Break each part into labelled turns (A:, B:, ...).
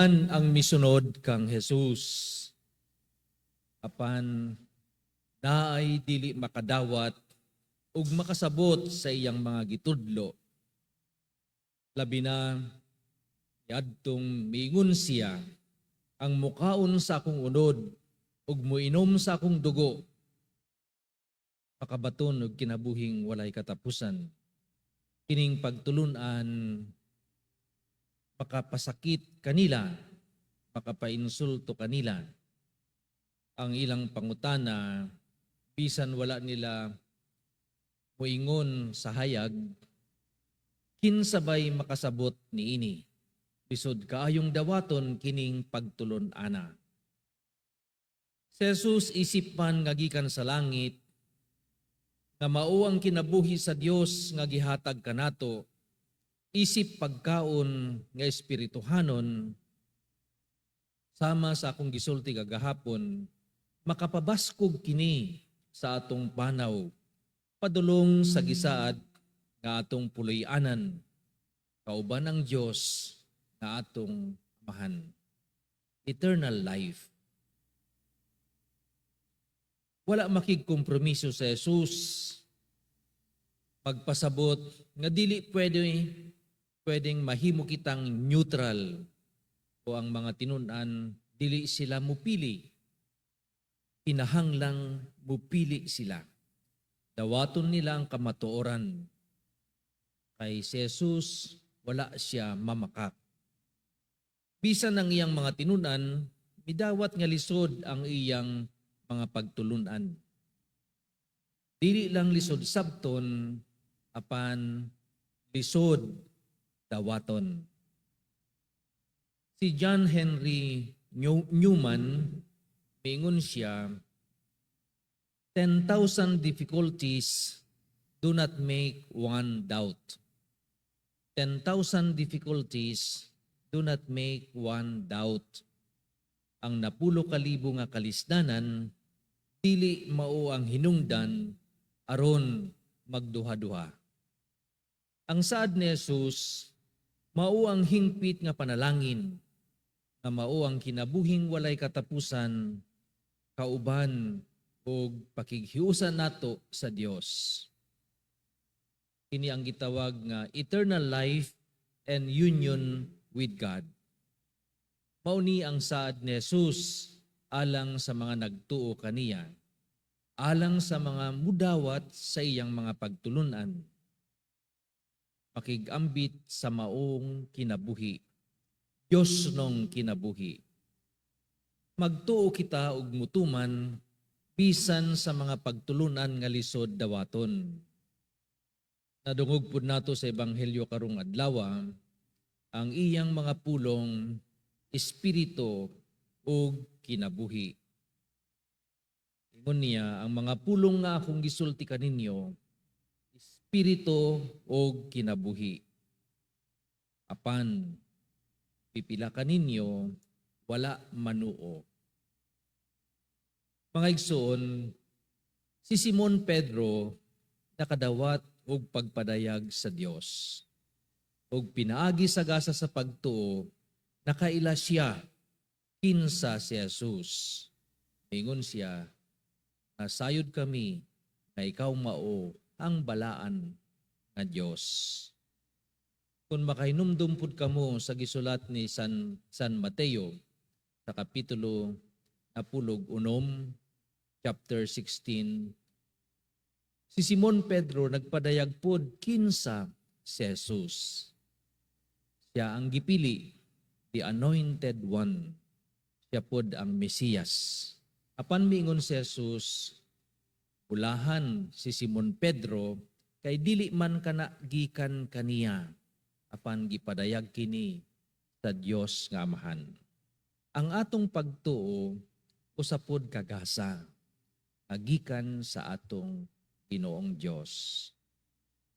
A: Ang misunod kang Jesus. Apan naay dili makadawat ug makasabot sa iyang mga gitudlo. Labi na niadtong miingon siya, "Ang mukaon sa akong unod ug muinom sa akong dugo makabaton og kinabuhing walay katapusan." Kining pagtulunan makapasakit kanila, makapainsulto kanila. Ang ilang pangutana, bisan wala nila muingon sa hayag, "Kinsa bay makasabot niini? Lisod kaayong dawaton kining pagtulon-ana." Si Jesus, isip man nga gikan sa langit, nga mao ang kinabuhi sa Dios nga gihatag kanato, isip pagkaon nga espirituhanon, sama sa akong gisulti kagahapon, makapabaskog kini sa atong panaw padulong sa gisaad nga atong puloy-anan kauban ang Dios nga atong Amahan, eternal life. Wala makigkompromiso sa Jesus magpasabot nga dili pwedeng mahimo kitang neutral o ang mga tinun-an dili sila mupili. Kinahanglang mupili sila. Dawaton nila ang kamatuoran. Kay si Jesus, wala siya mamakak. Bisan ang iyang mga tinunan, midawat nga lisod ang iyang mga pagtulunan. Dili lang lisod sabton, apan lisod dawaton. Si John Henry Newman, miingon siya, "10,000 difficulties do not make one doubt. 10,000 difficulties do not make one doubt." Ang 10,000 nga kalisdanan, dili mao ang hinungdan aron magduha-duha. Ang saad ni Jesus, mao ang hingpit nga panalangin, nga mao ang kinabuhing walay katapusan, kauban og pakighiusa nato sa Dios. Kini ang gitawag nga eternal life and union with God. Mao ni ang saad ni Jesus alang sa mga nagtuo kaniya, alang sa mga mudawat sa iyang mga pagtulunan. Pakigambit sa maong kinabuhi, Diyos nong kinabuhi. Magtuo kita og mutuman bisan sa mga pagtulunan nga lisod dawaton. Nadungog pud nato sa ebanghelyo karong adlaw ang iyang mga pulong, espiritu ug kinabuhi. Ingon niya, "Ang mga pulong nga akong gisulti kaninyo, espiritu ug kinabuhi. Apan pipila kaninyo wala manuo." Mga igsoon, si Simon Pedro nakadawat og pagpadayag sa Dios. Og pinaagi sa gasa sa pagtuo, nakaila siya kinsa si Jesus. Ingon siya, "Nasayod kami nga ikaw mao ang balaan nga Dios." Kung makahinumdum pud kamo sa gisulat ni San Mateo sa kapitulo 16, chapter 16, si Simon Pedro nagpadayag pod kinsa si Jesus. Siya ang gipili, the anointed one. Siya pod ang Mesiyas. Apan miingon si Jesus, bulahan si Simon Pedro kay dili man kana gikan kaniya, apan gipadayag kini sa Dios nga Amahan. Ang atong pagtuo usa pod ka gasa nga gikan sa atong Ginoong Dios.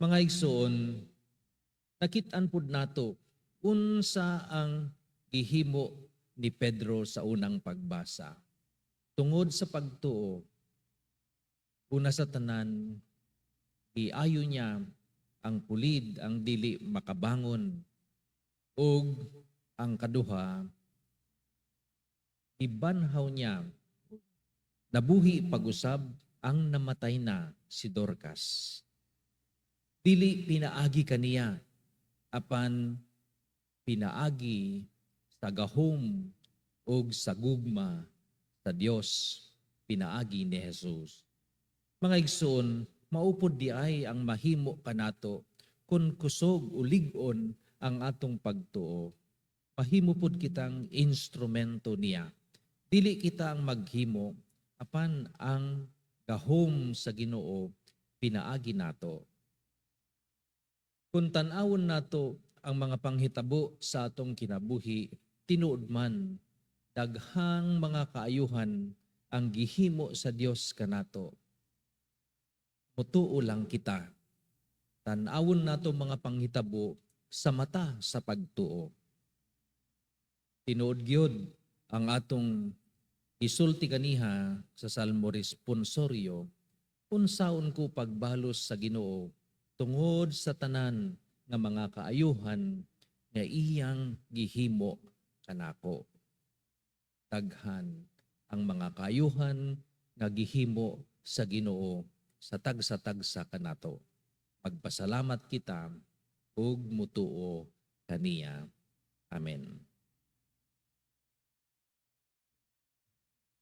A: Mga igsoon, nakit-an pud nato unsa ang gihimo ni Pedro sa unang pagbasa. Tungod sa pagtuo, una sa tanan, giayo niya ang pulid, ang dili makabangon, ug ang kaduha, Gibanhaw niya, nabuhi pag-usab ang namatay na si Dorcas. Dili pinaagi kaniya, apan pinaagi sa gahom ug sa gugma sa Dios, pinaagi ni Jesus. Mga igsoon, mao pod diay ang mahimo kanato kung kusog o lig-on ang atong pagtuo. Mahimo pod kitang instrumento niya. Dili kita ang maghimo, apan ang gahom sa Ginoo pinaagi nato. Kung tan-awon nato ang mga panghitabo sa atong kinabuhi, tinuod man daghang mga kaayuhan ang gihimo sa Dios kanato. Mutuo lang kita. Tan-awon nato mga panghitabo sa mata sa pagtuo. Tinuod gyud ang atong gisulti kaniha sa Salmo Responsorio, "Unsaon ko pagbalos sa Ginoo tungod sa tanan nga mga kaayuhan nga iyang gihimo kanako?" Daghan ang mga kaayuhan nga gihimo sa Ginoo sa tagsa-tagsa kanato. Magpasalamat kita ug mutuo kaniya. Amen.